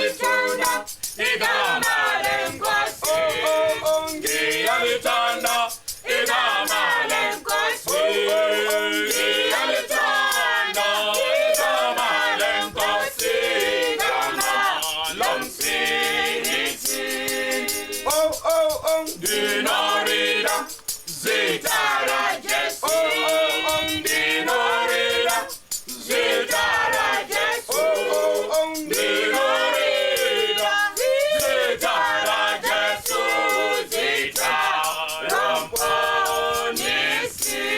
Ngiyalithanda igama lenkosi. Ngiyalithanda igama lenkosi. Ngiyalithanda igama lenkosi. Igama lomsindisi. Oh oh oh, Dinorida, zita ra Jesu. Oh oh oh, Dinorida, zita ra Jesu. Oh oh oh, Dinorida, zita ra Jesu, zita ra Mponisi.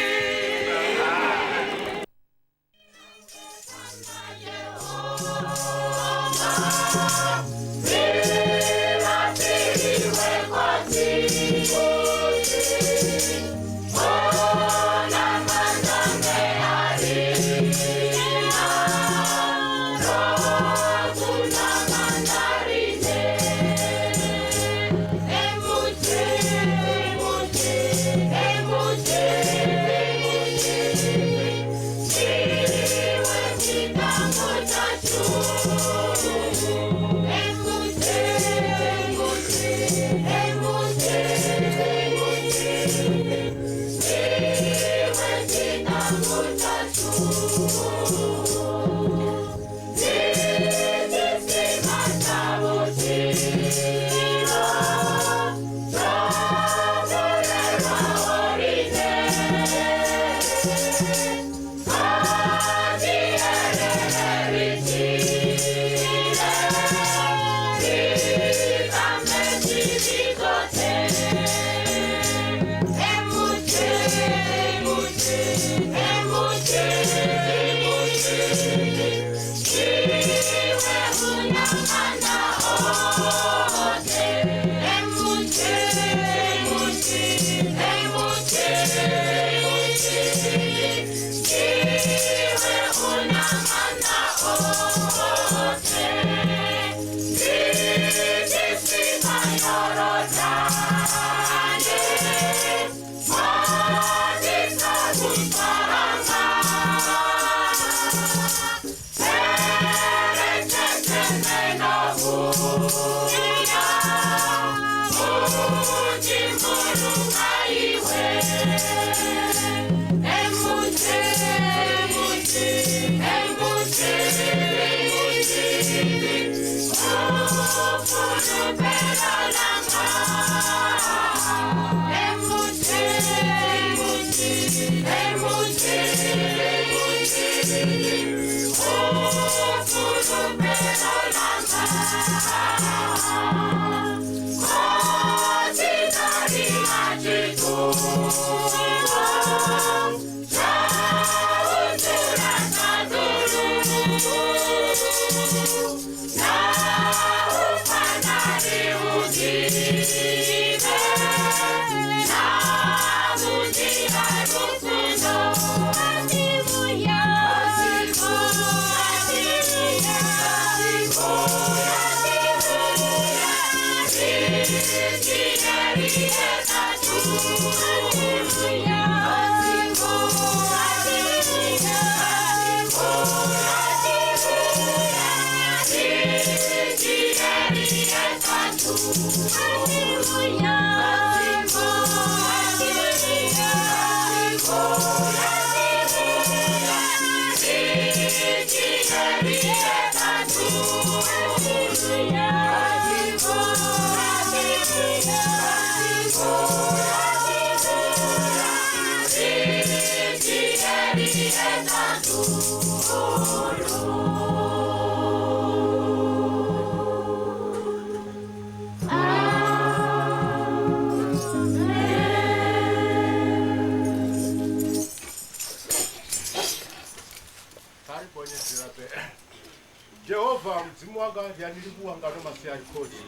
Jehova mudzimu wanga ndi livhuwa ngano masiari khosi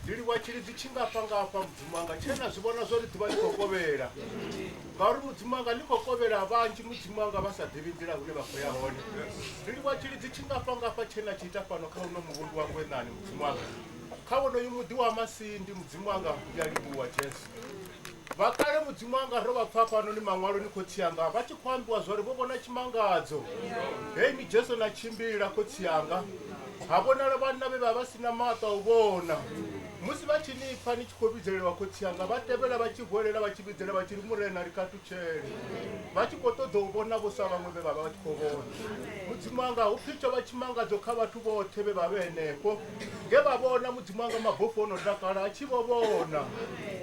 ndi livhuwa tshilidzi tshingafhangafha mudzimu wanga tshena zwi vhona zwori ḓuvha ḽi khou kovhela ngauri mudzimu wanga ḽi khou kovhela vhanzhi mudzimu wanga vha sa ḓivhi nḓila hune vha khou ya hone. Ndi livhuwa tshilidzi tshingafhangafha tshena tshi ita fhano kha uno muvhundu wa Ngwenani mudzimu wanga kha wonoyu muḓi wa Masindi mudzimu wanga ndi a livhuwa Jesu. Vhakale mudzimu wanga ro vha pfa fhanoni maṅwaloni khotsi yanga vha tshi khou ambiwa zwori vho vhona tshimangadzo hei ni Jesu na tshimbila khotsi yanga Ha vhonala vhanna vhe vha vha si na maṱo a u vhona. Musi vha tshi ni pfa ni tshi khou vhidzelelwa khotsi anga, vha tevhela vha tshi huwelela vha tshi vhidzelela vha tshi ri, Murena, ri khathutshele. Vha tshi khou ṱoḓa u vhona vho sa vhaṅwe vhe vha vha vha tshi khou vhona. Mudzimu wanga, hu pfi tsho vha tshimangadzo kha vhathu vhoṱhe vhe vha vhe henefho, nge vha vhona Mudzimu wanga mabofu o no takala a tshi vho vhona.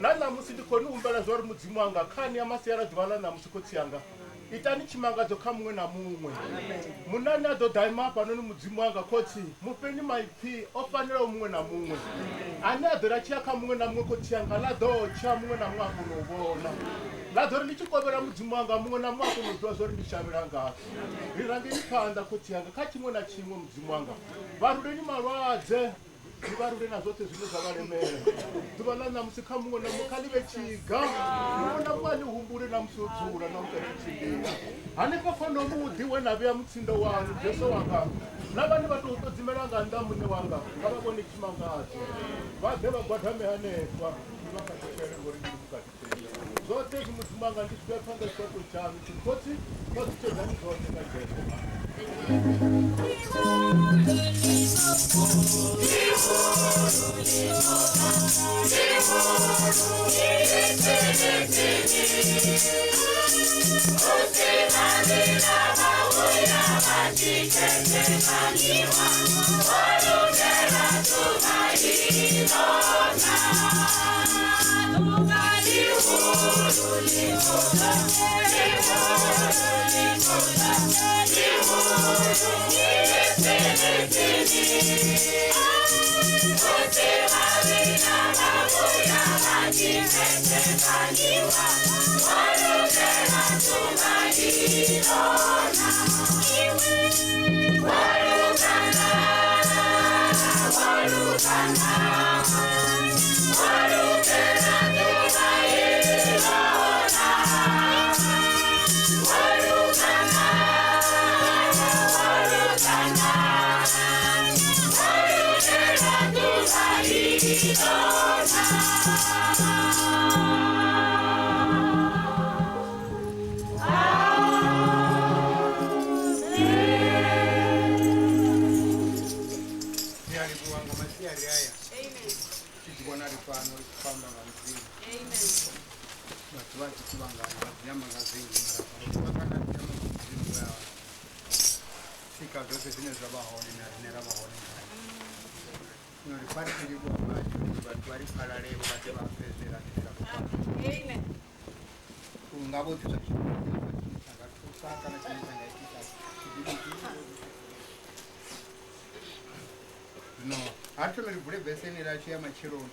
Na ṋamusi ndi khou ni humbela zwa uri Mudzimu wanga, khani ya masiara ḓuvha ḽa ṋamusi khotsi anga, itani tshimangadzo kha muṅwe na muṅwe. Munna ane a ḓo ḓa ima hafhanoni, Mudzimu wanga khotsi, mu fheni maipfi o fanelaho muṅwe na muṅwe. Ane a ḓo ri a tshi ya kha muṅwe na muṅwe khotsi anga, ḽa ḓo tsha muṅwe na muṅwe a kona u vhona. Ḽa ḓo ri ḽi tshi kovhela Mudzimu wanga, muṅwe na muṅwe a kona u ḓivha zwa uri ndi shavhela ngafhi. Ri rangeni phanḓa khotsi anga kha tshiṅwe na tshiṅwe Mudzimu wanga. Vha ruleni malwadze, ni vha rule na zwoṱhe zwine zwa vha lemela. Ḓuvha ḽa ṋamusi kha muṅwe na muṅwe kha ḽi vhe tshiga. Muṅwe na muṅwe a ḽi humbule na musi o dzula na musi a tshi tshimbila. Hanefha kha honoho muḓi we na vhea mutsindo waṋu, Jesu wanga, na vhane vha tou ṱodzimela nga nnḓa Muṋe wanga, nga vha vhone tshimangadzo. Vha ḓe vha gwadame hanefha, ni vha khathutshele ngori ni mukhathutsheli. Zwoṱhe hezwi Mudzimu wanga ndi zwi vhea phanḓa tshifhaṱuwo tshaṋu tshikhotsi, fhaṱutshedzani zwoṱhe nga Jesu. Ri a livhuwa nga masiari aya tshi ḓi vhona ri fhano ri tshi khou amba nga Mudzimu. Vhathu vha tshi kuvhangana vha ḓi amba nga zwinzhi mara fhano kuvhangana ri amba nga Mudzimu we a sika zwoṱhe zwine zwa vha hone na riṋe ra vha hone ngae. Zwino ri pfa ri tshi livhuwa vhathu uri vhathu vha ri pfalalevho vha ḓe vha pfe zwine ra ra khou amba. U nga vho ḓiswa tshine tsha nga thusa kana tshine tsha nga itisa zwino ha thome ri vule veseni lashu ya matsheloni.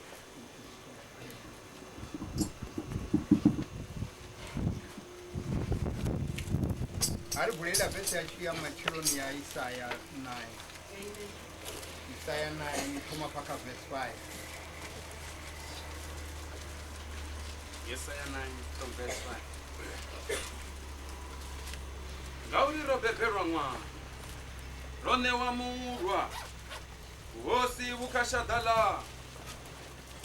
Ha ri vule iḽa vese yashu ya matsheloni ya Isaya 9. Isaya 9 thoma fha kha verse 5. Yesaya 9 from verse 5. Ngauri ro bebelwa ṅwana, ro ṋewa murwa, vhuhosi vhu kha shaḓa ḽawe,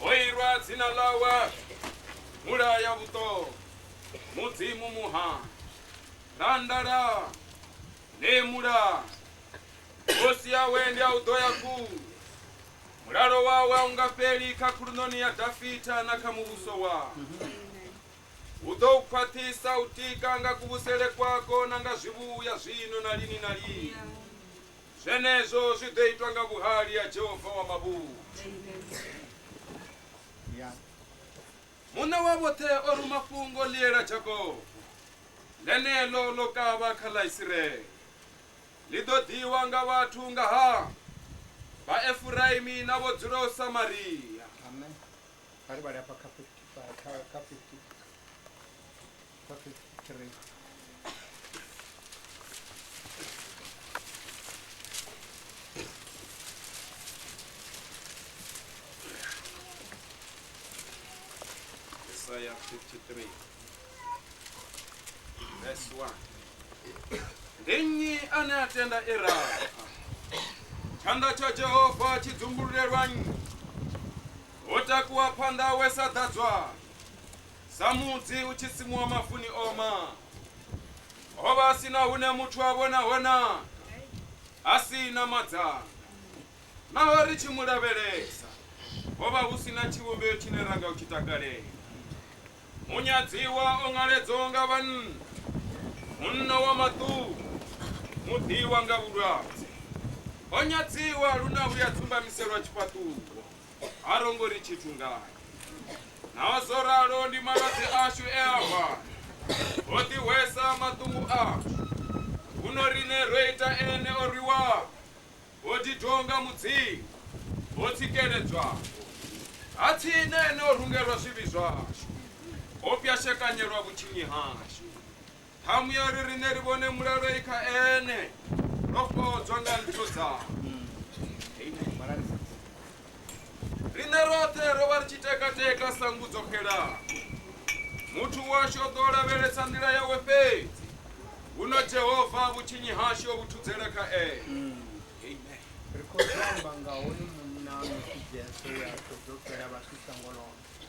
ho irwa dzina ḽawe Mulaya vhuṱolo, Mudzimu muhali, Randala, Nemula. Hosi yawe ndi a u ḓo ya kule, mulalo wawe a u nga fheli kha khuluṋoni ya Dafita na kha muvhuso wawe. U ḓo u khwaṱhisa u tika nga kuvhusele kwako na nga zwivhuya zwino na lini na lini. Zwenezwo zwi ḓo itwa nga vhuhali ha Jehova wa mavhuthu. Muṋe wa vhoṱhe o ruma fhungo ḽi ela Jakopo, ḽeneḽo ḽo kavha kha ḽa Isiraele. Ḽi ḓo ḓihwa nga vhathu nga ha vha Efuraimi na vho dzulaho Samaria. Amen. Kha ri vhale hafha kha 55 kha 50 kha 53. Isaiah 53 verse 1. Ndi nnyi ane a tenda e ra pfa? Tshanḓa tsha Jehova tshi dzumbululelwa nnyi? Ho takuwa phanḓa hawe sa ḓadzwana, sa mudzi u tshi simuwa mavuni o omaho. Ho vha a si na hune muthu a vhona ho naka, a si na madzanga. Naho ri tshi mu lavhelesa, ho vha hu si na tshivhumbeo tshine ra nga u tshi takalela. Munyadziwa o ṅaledzwaho nga vhanna, munna wa maṱungu, muḓiwa nga vhulwadze. O nyadziwa lune a vhuya dzumbamiselwa tshifhaṱuwo, a ro ngo ri tshithu ngae. Naho zwo ralo ndi malwadze ashu e a hwala, o ḓihwesa maṱungu ashu. Huno riṋe ro ita ene o rwiwaho, o ḓidwaho nga Mudzimu, o tsikeledzwaho. Ha tsini ene o rungelwa zwivhi zwashu, o pwashekanyelwa vhutshinyi hashu. Ṱhamu ya uri riṋe ri vhone mulalo i kha ene, ro fhodzwa nga ntho dzawe. Riṋe roṱhe ro vha ri tshi tekateka sa nngu dzo xelaho. Muthu washu o ḓo lavhelesa nḓila yawe fhedzi, huno Jehova vhutshinyi hashu o vhu thudzela kha ene. Amen. Ri khou ḓo amba nga hoyu munna no pfi Jesu we a ṱoḓa u fela vhathu shango ḽoṱhe.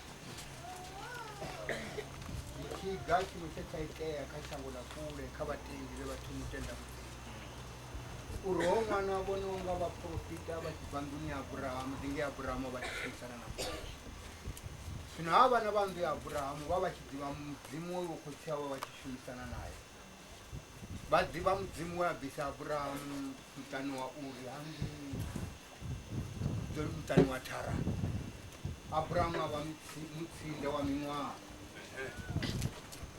Ndi tshiga tshiṅwe tshe tsha itea kha shango ḽa kule kha vhatendi vhe vha thoma u tenda Mudzimu. Uri ho ṅwana a vhoniwa nga vhaporofita vha tshi bva nḓuni ya Abrahamu, ndi nge Abrahamu vha tshi shumisana na Mudzimu. Zwino ha vhana vha nnḓu ya Abrahamu vha vha tshi ḓivha Mudzimu we vho khotsi avho vha tshi shumisana naye. Vha ḓivha Mudzimu we a bvisa Abrahamu muṱani wa Uri hangei muṱani wa Thara. Abrahamu a vha mutsinda wa miṅwaha,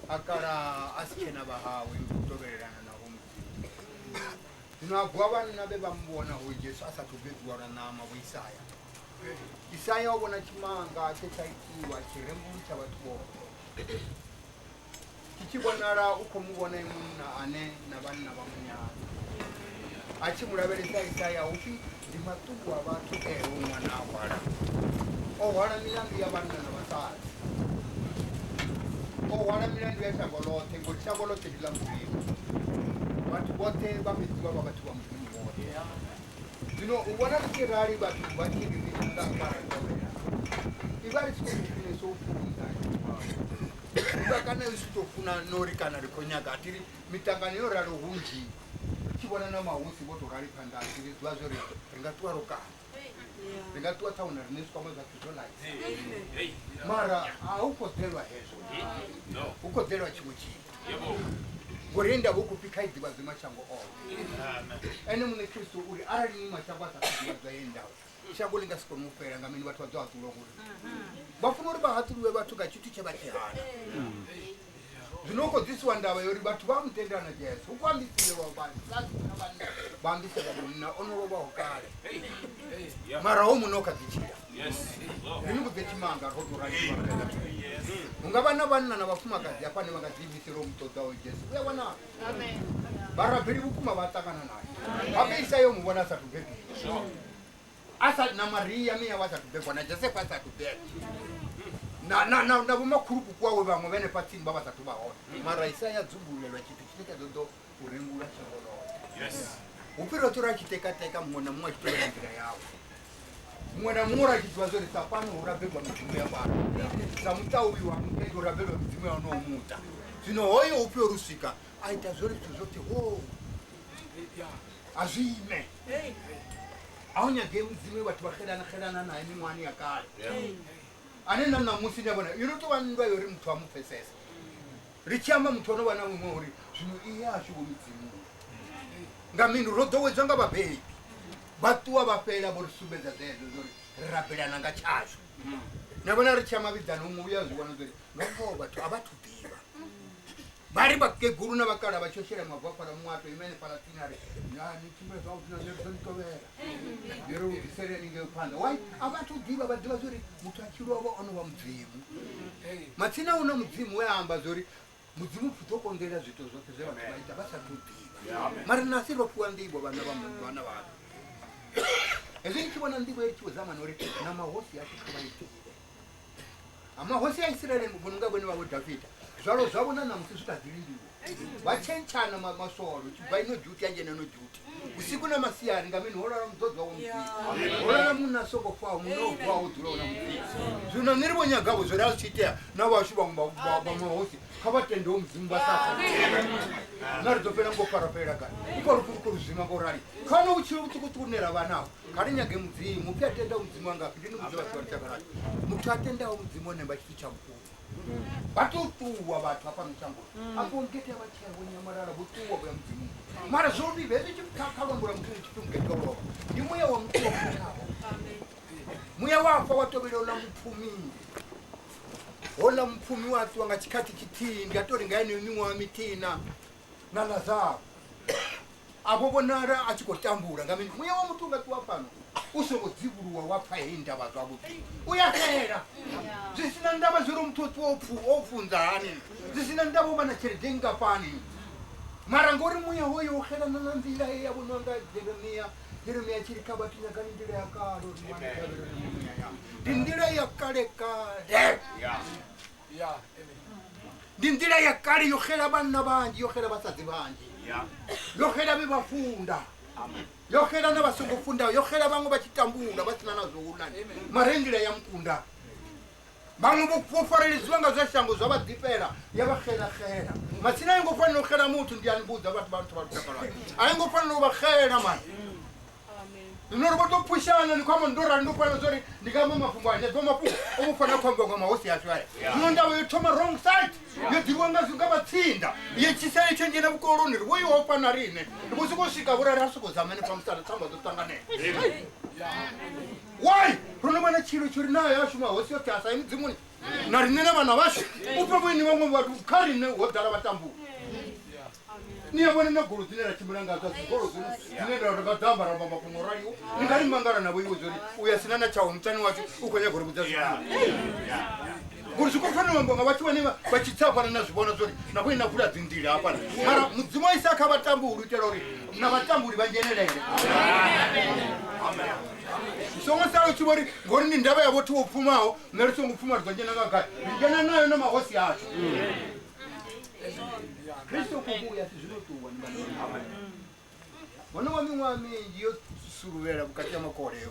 a kala a si tshena vhahawe ndi u tovhelelana navho Mudzimu. Zwino a vuwa vhanna vhe vha muvhona hoyu Jesu a sathu bebiwa lwa ṋama, vho Isaya. Isaya o vhona tshimanga tshe tsha itiwa tshirembulu tsha vhathu vhoṱhe. Tshi tshi vhonala u khou mu vhona e munna ane na vhanna vha munyadza. A tshi mu lavhelesa Isaya hupfi ndi maṱungu a vhathu e hoyu ṅwana a hwala. O hwala milandu ya vhanna na vhasadzi. O hwala milandu ya shango ḽoṱhe, ngori shango ḽoṱhe ndi ḽa Mudzimu. Vhathu vhoṱhe vha vhidziwa vha vhathu vha Mudzimu vhoṱhe. Zwino u vhona ri tshi rali vhathu vha tshi ri vhidza nga hafha ra tovhela, i vha ri tshi khou funesa u funza. I vha kana i si tou funa no ri kana ri khou nyaga, a thi ri miṱangano yo ralo hunzhi. Ri tshi vhona na mahosi vho tou rali phanḓa, a thi ri ḓivha zwo ri ri nga ṱuwa ro kana. Ri nga ṱuwa ṱhaṅwe na riṋe zwikwama zwashu zwo laisa. Mara a hu khou ḓelwa hezwo. Hu khou ḓelwa tshiṅwe tshithu. Ngori he ndavha hu khou pfi kha i ḓivhadzwe mashango oṱhe. Ene muṋe Kristo uri arali ni mashango a sa thu ḓivhadzwa ye ndau, shango ḽi nga si kone u fhela nga mini vhathu vha ḓo haṱulwa ngori vha funa uri vha haṱuliwe vhathu nga tshithu tshe vha tshi hana. Zwino hu khou ḓisiwa ndavha ya uri vhathu vha mu tendela na Jesu. Hu khou ambiselwa vhasadzi na vhanna, vha ambiselwa munna o no lovhaho kale. Mara ho munna o kha ḓi tshila. Ri ni vhudze tshimanga ro tou rali. Hu nga vha na vhanna na vhafumakadzi hafha ane vha nga ḓiimisela u mu ṱoḓaho Jesu. U ya wanala. Vharabeli vhukuma vha ṱangana naye. Habe Isaya o mu vhona a sathu bebiwa. A sa na Maria mme awe a sathu bebwa, na Josefa a sathu bebwa. Na na na na vhomakhulukuku wawe vhaṅwe vha henefha tsini vha vha sathu vha hone. Mara Isaya dzumbululelwa tshithu tshine tsha ḓo ḓo u rengulula shango ḽoṱhe. Hu pfi roṱhe ra tshi tekateka muṅwe na muṅwe a tshi tovhela nḓila yawe. Muṅwe na muṅwe ra tshi ḓivha zwo ri sa fhano hu rabelwa midzimu ya fhano. Sa muṱa uyu wa muṱa hu rabelwa midzimu ya honoho muṱa. Zwino hoyo hu pfi o ri swika a ita zwo ri zwithu zwoṱhe ho. A zwi ime. A hu nyagei mudzimu vhathu vha xelana xelana naye miṅwahani ya kale. Ane na ṋamusi ni a vhona yo no tou vha nndwa yo ri muthu a mu pfesese. Ri tshi amba muthu ono vha na muṅwe uri zwino i yashu vho midzimu. Nga mini ro ḓowedzwa nga vhabebi. Vha ṱuwa vha fhela vho ri sumbedza zwezwo zwo ri ri rabelana nga tshashu. Na vhona ri tshi ya mavhiḓani huṅwe uya zwi vhona zwo ri nga ngoho vhathu a vha thu ḓivha. Vha ri vhakegulu na vhakala vha tshi shela mavu hafhaḽa muṅwe a tou ima henefhaḽa tsini a ri ya ni tshimbile zwavhuḓi na nṋe ri ḓo ni tovhela. Ni ri lugiseleni ngei phanḓa. Why? A vha thu ḓivha, vha ḓivha zwo ri muthu a tshi lovha o no vha mudzimu. Matsina hu na mudzimu we a amba zwo ri mudzimu pfi ḓo konḓelela zwithu zwoṱhe zwe vhathu vha ita vha sa thu ḓivha. Mara nasi ro fhiwa nḓivho vhana vha vhana vhathu. Hezwi ni tshi vhona nḓivho i tshi vho zama na uri na mahosi ashu kha vha i ḓivhe. A mahosi a Isiraele vho no nga vhone vha vho Dafita. Zwalo zwavho na ṋamusi zwi kha ḓi liliwa. Vha tshentshana maswolo tshi bva ino duty ya dzhena ino duty. Vhusiku na masiari nga mini ho lala muḓodzwa wa Mudzimu. Ho lala munna a songo faho, munna o bvaho o dzulaho na Mudzimu. Zwino nṋe ri vho nyagavho zwo ri a zwi tshi itea na vhashu vhaṅwe vha mahosi kha vha tendeho Mudzimu vha sa fa. Na ri ḓo fhela ngo fara fhela kani. U pfa lufu lu khou lu zwima ngo rali. Kha hono vhutshilo vhuṱukuṱuku vhune ra vha naho kha ri nyage Mudzimu. Upfi a tendaho Mudzimu a ngafhi? Ndi ni vhudze vhathu vha lushaka lwashu. Muthu a tendaho Mudzimu o nemba tshithu tsha vhukuma. Vha tou ṱuwa vhathu hafhano shangoni. Afho ngete vha tshea vho nyamalala vho ṱuwa vho ya Mudzimuni. Mara zwo vhivha hezwi tshi kha luambo lwa Mudzimu tshi pfi mugede o lovha. Ndi muya wa muthu wa pfumaho. Muya wa fa wa tovhela uḽa mupfumi. Houḽa mupfumi wa ṱuwa nga tshikhathi tshithihi ndi nga tori nga yeneyo miṅwaha mithihi na na Lazaro. A vho vhonala a tshi khou tambula nga mini? Muya wa muthu u nga ṱuwa fhano u songo dzivhuluwa wa pfa heyi ndavha zwavhuḓi, u ya xela. Zwi si na ndavha zwo uri muthu o ṱuwa o funza hani, zwi si na ndavha u vha na tshelede nngafhani. Mara ngori muya hoyo u xelana na nḓila ye ya vhoniwa nga Jeremia, Jeremia tshi ri kha vhathu nyagani nḓila ya kale uri ni wane gavhelo ḽa mimuya ya. Ndi nḓila ya kale kale. Ndi nḓila ya kale yo xela vhanna vhanzhi, yo xela vhasadzi vhanzhi, yo xela vhe vha funda, yo xela na vha songo fundaho, yo xela vhaṅwe vha tshi tambula vha sina na zwo uḽa. Mara heyi nḓila ya mukunda. Vhaṅwe vho fareledziwa nga zwa shango zwa vha ḓifhela ya vha xela xela. Matsina a i ngo fanela u xela muthu, ndi a ni vhudza vhathu vha vhathu vha lushaka lwashu. A i ngo fanela u vha xela mani. Zwino ri vho tou phushana ni khou amba ndo rali ndo fanela zwa uri ndi nga amba mafhungo aya ḓivha mafhungo o vho fanela khou ambiwa nga mahosi ashu aya. Zwino ndavha yo thoma wrong side yo ḓivhiwa nga nga vhatsinda ye tshisele tsho dzhena vhukoloni ri vho i ofha na riṋe ri vho sokou swika vho rali ha sokou zama hanefha musanda tsamba dzo ṱanganela. Why? Ro no vha na tshilo tsho ri nayo ashu mahosi oṱhe a sa yi Mudzimuni na riṋe na vhana vhashu u pfa vhoinwi vhaṅwe vhathu kha riṋe ho ḓala vhatambuli. Ni a vhona na golo dzine ra tshimbila ngadzo a si golo dzine dzine ra nga ḓo amba ra amba mafhungo raliho ni nga ri mangala navho iwe zwori uya sina na tshawe muṱani washu u khou nyaga uri vhudza zwifhio ngori zwi khou fanela u ambiwa nga vhathu vhane vha tshi tsa hafhaḽa na zwi vhona zwori na vhoine na vula dzinḓila hafhaḽa mara Mudzimu a isa kha vhatambuli u itela uri na vhatambuli vha dzhenelele. Songo sala u tshi vho ri ngori ndi ndavha ya vhothu vho pfumaho nṋe ri songo pfuma ri ḓo dzhena nga gai ri dzhena nayo na mahosi ashu. Kristo khou vhuya si zwino ṱuwa ni vhana. Hono wa miṅwaha minzhi yo suluvhela vhukati ha makole yo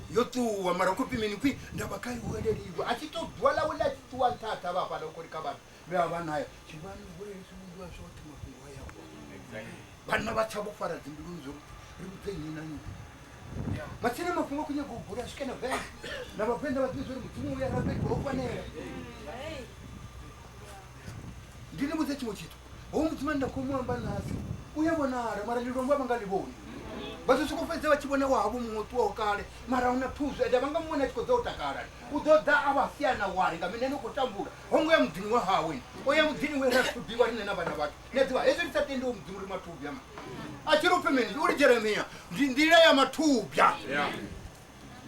yo ṱuwa mara khou pfi mini khwi ndavha kha i huweleliwe a tshi tou ḓuvha ḽawe ḽa tshi ṱuwa nṱha ha thavha hafhaḽa u khou ri kha vhathu vhe a vha nayo tshivhani huwelele zwivhumbiwa zwoṱhe mafhungo aya vhanna vha tsha vho fara dzimbiluni zwo ri vhudze nnyi na nnyi. Matsina mafhungo a khou nyaga u bula swike na Venḓa na Vhavenḓa vha ḓivhe zwa uri Mudzimu u ya rabeliwa ho fanela. Ndi ni vhudze tshiṅwe tshithu hoyu Mudzimu ane nda khou mu amba nasi u ya vhonala mara ḽilombo a vha nga ḽi vhoni. Vha ḓo sokou fhedza vha tshi vhona wahavho muṅwe o ṱuwaho kale mara a huna thuso ende a vha nga mu vhoni a tshi khou ḓa o takala. U ḓo ḓa a vha sia na wari nga mini ene u khou tambula ho ngo ya muḓini wa hawe o ya muḓini we ra thubiwa riṋe na vhana vhathu. Ni a ḓivha hezwi ri sa tendi Mudzimu ri mathubya ma a tshi ri upfi mini uri Jeremia ndi nḓila ya mathubya.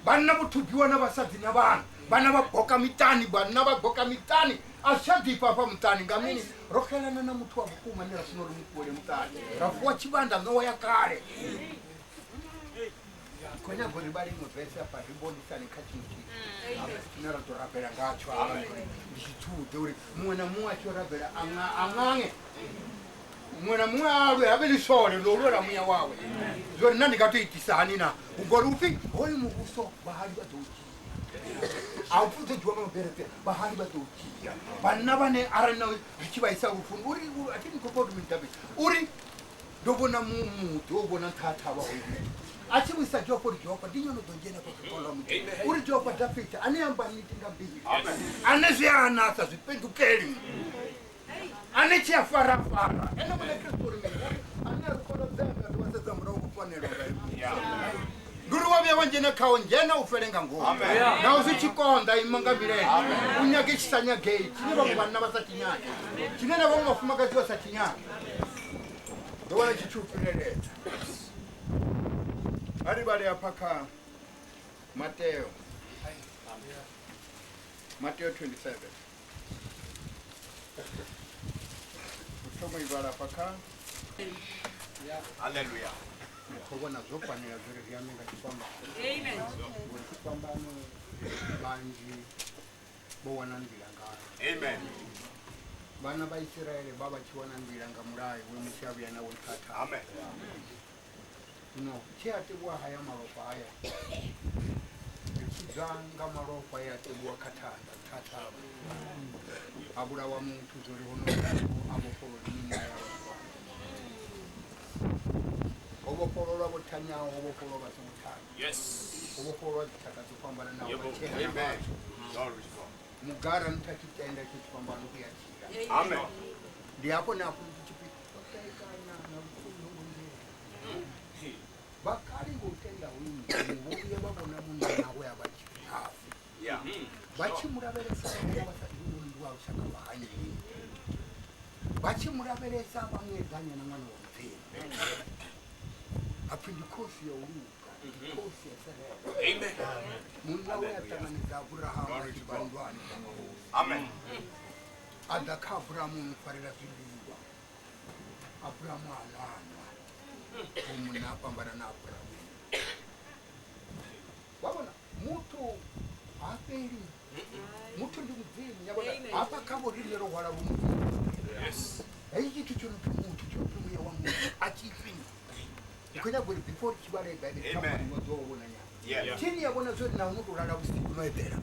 Vhanna vho thubiwa na vhasadzi na vhana, vhana vha boka miṱani, vhanna vha boka miṱani a zwi tsha ḓifha hafha muṱani nga mini ro xelana na muthu wa vhukuma ane ra funa uri mukuwele muṱani ra fuwa tshivhanda ṋowa ya kale. Khou nyaga uri vha liṅwe vese afha ri vhonisane kha tshiṅwe tshithu tshine ra ḓo rabela ngatsho hafha ndi tshithuḓe uri muṅwe na muṅwe a tshi rabela a ṅaṅe muṅwe na muṅwe a lwe habe ḽiswole ḽo lwela muya wawe zwo ri na ndi nga to itisa hani na ngori upfi hoyu muvhuso vhahali vha ḓo u dzhia a upfi u ḓo dzhiwa nga maberepe vhahali vha ḓo u dzhia vhanna vhane arali na zwi tshi vhaisa lufuni uri a thi ni khou pfa uri mini Davida uri ndo vhona muḓi wo vhona nṱha ha thavha hoyu a tshi vhuisa Jehova uri Jehova ndi nyono ḓo dzhena fha fhethu ḽa Mudzimu uri Jehova Dafita ane amba niti nga mbili ane zwi a ana sa zwi pendukeli ane tshi a farafara ene muṋe Kristo uri mini ane a ri kolodzea ri vha sedza murahu u fanela ndi uri wa vhuya wa dzhena khawo ndzhena u fele nga ngomu naho zwi tshi konḓa ima nga milenzhe u nyage tshi sa nyagei tshine vhaṅwe vhanna vha sa tshi nyage tshine na vhaṅwe vhafumakadzi vha sa tshi nyage ḓo wana tshi tshi u fhiriledza. A ri vhale hafha kha Mateo Mateo 27 u thoma i vhala hafha kha Hallelujah. Ndi khou vhona zwo fanela zwo ri ri ame nga tshifhambano. Ngori tshifhambano vhanzhi Vho wana nḓila ngayo. Amen. Vhana vha Isiraele vha vha tshi wana nḓila nga mulayo we Mushe a vhuya nawo nṱha thavha. Amen. Zwino tshi a tevhuwa haya malofha haya ri tshi bva nga malofha ya tevhuwa kha thanda nṱha thavha ha vhulawa muthu zwo ri hono a vhofhololwe mimuya ya vhathu vhanzhi. Ho vhofhololwa vho thanyaho, ho vhofhololwa vha songo thanya. Yes. Ho vhofhololwa dzitshaka dzo fhambananaho, Yebo. vhatshena na Amen. vhathu. Glory to God. Mugara muthu a tshi tenda tshi tshifhambano u ya tshila. Amen. Ndi hafho na hafho tshi pfi vha na lupfumo ngo nḓila. Vhakale ngo tenda hoyu Mudzimu vho vhuya vha vhona munna nawe a vha tshi hafu. Yeah. Vha tshi mu lavhelesa vha vha sa ḓivhi uri ndi wa lushaka lwa ha nnyi. Vha tshi mu lavhelesa vha mu edzanya na ṅwana wa Mudzimu. Hapfi ndi khosi ya u luga, ndi khosi ya Israele. Amen. Munna we a ṱanganedza Abrahamu a tshi bva nndwani dza mahosi. Amen. A ḓa kha Abrahamu o mu farela zwiḽiwa. Abrahamu a ḽa a nwa. Ho munna a fhambana na Abrahamu. Wa vhona muthu ha fheli. Muthu ndi Mudzimu. Ya vhona hafha kha vho riṋe ro hwala vho Mudzimu. Yes. Heyi tshithu tsho no pfi muthu tsho no pfi muya wa muthu a tshi pfi. Ndi khou nyaga uri before ri tshi vhala Bivhili kha Amen. ṅwe ḓo vhona nyana. Yeah. Thini ya vhona zwori naho no tou lala vhusiku no eḓela.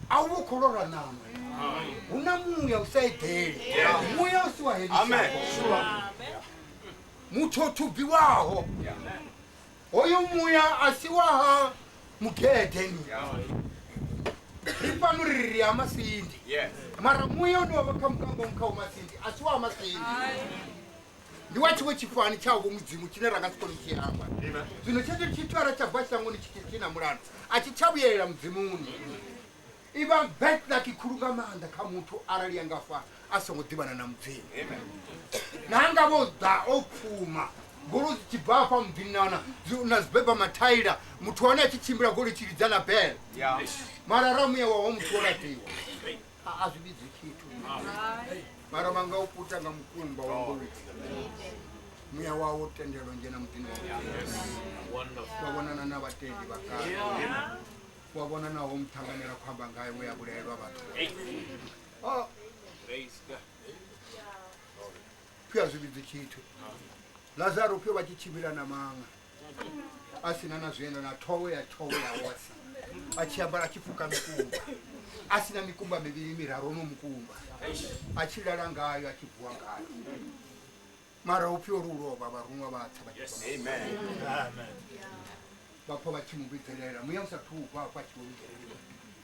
A u vha u khou lora ṋama. Hu na muya u sa eḓeli. Muya u si wa heli Amen. shango. Muthu o thubiwaho. Hoyo muya a si wa ha mugede ni. Ri fhano ri ri ha Masindi. Yes. Mara muya une wa vha kha mukango kha wa Masindi a si wa ha Masindi. Ndi wa tshiṅwe tshifani tsha vho Mudzimu tshine ra nga si kone u tshi amba. Amen. Zwino tshetsho tshithu arali tsha bva shangoni tshi tshi na mulandu a tshi tsha vhuyelela Mudzimuni. I vha bad luck khulu nga maanḓa kha muthu arali a nga fa a songo ḓivhana na Mudzimu. Amen. Na nga vho ḓa o pfuma goloi dzi tshi bva hafha muḓini na wana na zwibeba mathaila muthu wa hone a tshi tshimbila goloi tshi lidza na bele. Yeah. Mara ra muya wawe muthu wo laṱiwa a zwi vhidzi tshithu. Mara vha nga u puta nga mukumba wa goloi muya wawe wo tendelwa ndzhena muḓini wa Wonderful. wa vhonana na vhatendi vha kale. Wa vhona naho muṱhanganela khou amba ngae we a vhulaelwa vhathu. Oh, Praise God. pfi a zwi vhidzi tshithu. Lazaro pfi vha tshi tshimbila na maṅa a sina na zwienda na ṱhoho ya ṱhoho ya wasi a tshi ambara a tshi fuka mikumba a sina mikumba mivhili miraru no mukumba a tshi lala ngayo a tshi vuwa ngayo. Mara upfi uri u lovha vharuṅwa vha tsa vha tshi Amen. vha pfa vha tshi mu vhidzelela muya u sa thu bva hafha a tshi vho vhidzelela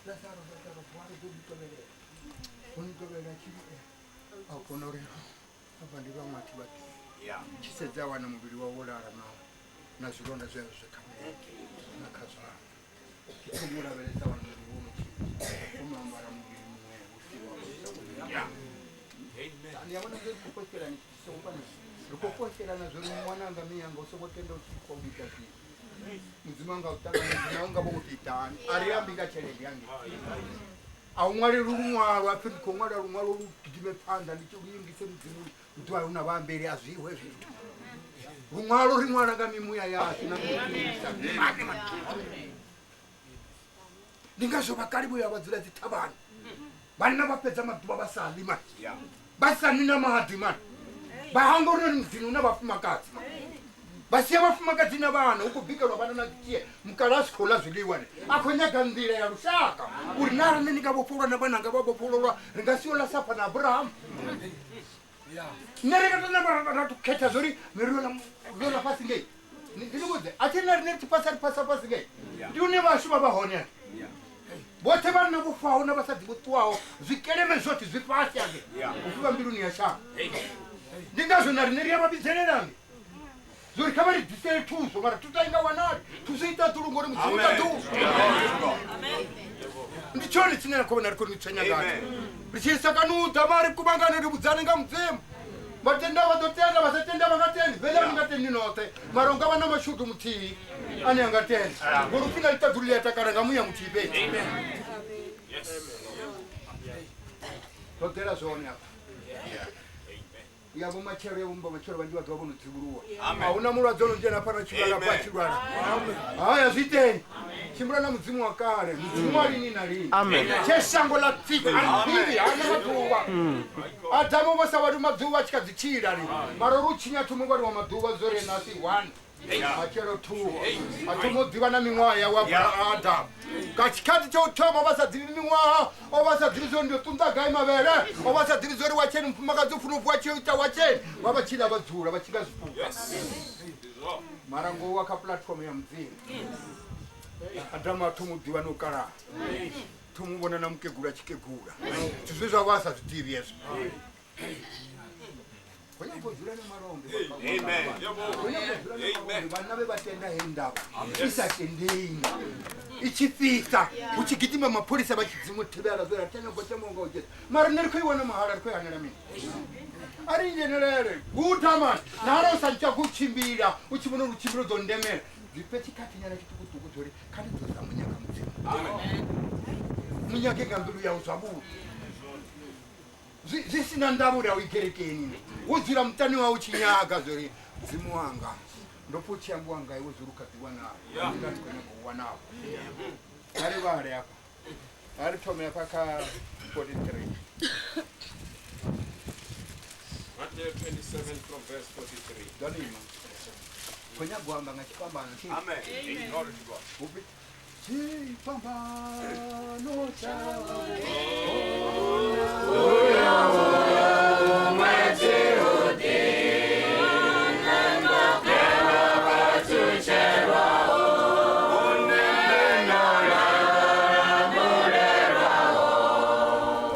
Lazaro, Lazaro, vuwa ri ḓo ni tovhelela. Ho ni tovhelela tshi a kona uri afha ndi vhaṅwe athi vha ḓivhi. Yeah. Tshi sedza a wana muvhili wawe wo lala na zwilonda zwe zwe kha milenzhe na kha zwanḓa. Tshi thoma u lavhelesa wana muvhili wo no tshintsha, o no ambara muvhili muṅwe u si wa Yeah. Amen. Ni a vhona zwo ri khou postelana tshithu tshi songo fana. Ri khou postelana zwo ri ṅwananga miyanga u songo tenda u tshi khou ita zwithu. Mudzimu a nga u ṱanganedza naho nga vho ngo tou itani. A ri ambi nga tshelede hangeyi. A u ṅwaleli luṅwalo a pfi ndi khou ṅwala luṅwalo lu gidime phanḓa ndi tshi lu ingise Mudzimuni u ḓuvha hu na vhaambeli a zwiwe zwithu. Luṅwalo ri ṅwala nga mimuya yashu na mimuya. Ndi ngazwo vhakale vho ya vha dzula dzithavhani. Vhanna vha fhedza maḓuvha vha sa ḽi mani. Yeah. Vha sa nwi na maḓi mani. Vha hangwa uri muḓini hu na vhafumakadzi mani. Vha sia vhafumakadzi na vhana hu khou bikelwa vhana na tie mukala a si khou ḽa zwiḽiwa ni. A khou nyaga nḓila ya lushaka uri na riṋe ni nga vhofhololwa na vhananga vha vhofhololwa ri nga si yo ḽa safha na Abrahamu. Nṋe ri nga tou namba ra tou khetha zwori ri yo ḽa fhasi ngei. Ndi ni vhudze a thi na riṋe ri tshi phasa ri phasa fhasi ngei. Ndi hune vhashu vha vha hone hangei. Vhoṱhe vhanna vho faho na vhasadzi vho ṱuwaho zwikeleme zwoṱhe zwi fhasi hangei. U fhivha mbiluni ya shango. Ndi ngazwo na riṋe ri a vha vhidzelela hangei. Zwo ri kha vha ri ḓisele thuso mara thuso a i nga wanali. Thuso i ṱaḓulu ngori Mudzimu u ṱaḓulu. Ndi tshone tshine ra khou vhona ri khou ni tswenya ngatsho. Ri tshi isa kani u ḓa mara ri kuvhangane ri vhudzane nga Mudzimu. Vha tenda vha ḓo tenda, vha sa tenda vha nga tendi. Vele a ni nga tendi noṱhe mara u nga vha na mashudu muthihi ane a nga tenda. Ngori upfi na ḽiṱaḓulu ḽi a takala nga muya muthihi fhedzi. Yes. Ro ḓela zwone hafha. Ya vho matshelo ya vhumba matshelo vhanzhi vha ḓovha vho no dzivhuluwa. Amen. A huna mulwadze ono dzhena fhano a tshi lwala, Amen. a tshi lwala. Haya zwi iteni. Tshimbila na mudzimu wa kale, mudzimu wa lini na lini. Tshe shango ḽa tsika a ḓivhi hana maḓuvha. Adamu vho sa vhathu maḓuvha tshi kha ḓi tshila lini. Mara uri u tshinya thoma vhaliwa maḓuvha zwo ri na si 1. Matshelo 2. A thoma u ḓivha na miṅwaha yawe Adamu. Nga tshikhathi tsha u thoma vha sa ḓivhi miṅwaha, o vha sa ḓivhi zwo ndi ṱunḓa gai mavhele, o vha sa ḓivhi zwo ri watsheni mufumakadzi u funa u vuwa tshi ita watsheni, vha vha tshila vha dzula vha tshi nga zwipuka. Mara ngowa kha platform ya mudzimu. Adamu a thoma u ḓivha no kalaha. Thoma u vhona na mukegula tshikegula. Zwithu zwe zwa vha a sa zwi ḓivhi hezwo. Ho nyago u dzula na malombe. Amen. Ho nyago u dzula na malombe vhanna vhe vha tenda he ndavha i sa tendei. I tshi fhisa hu tshi gidima mapholisa vha tshi dzimu thivhela zwo ra tenda gote monga u dzhena. Mara nṋe ri khou i wana mahala ri khou i hanela mini? A ri dzhenelele. Guda man. Na arali u sa nyaga u tshimbila u tshi vhona uri u tshimbila u ḓo ndemela. Ḓifhe tshikhathi nyana tshiṱukuṱuku zwo ri kha ndi ḓo zama u nyaga mudzimu. Munyage nga mbilu yau zwavhuḓi. Zwi sina ndavha uri a u i kerekeni. Wo dzula muṱani wau u tshi nyaga zwo ri mudzimu wanga ndo pfa u tshi ambiwa nga iwe zwo ri u kha ḓi wanala. Nda ndi khou nyaga u wanavho. A ri vhale hafha. A ri thome hafha kha 43. Matthew 27 from verse 43. Ḓo ni ima. Khou nyaga u amba nga tshifhambano. Amen. Glory to God. Uphi? Tshifhambano tsha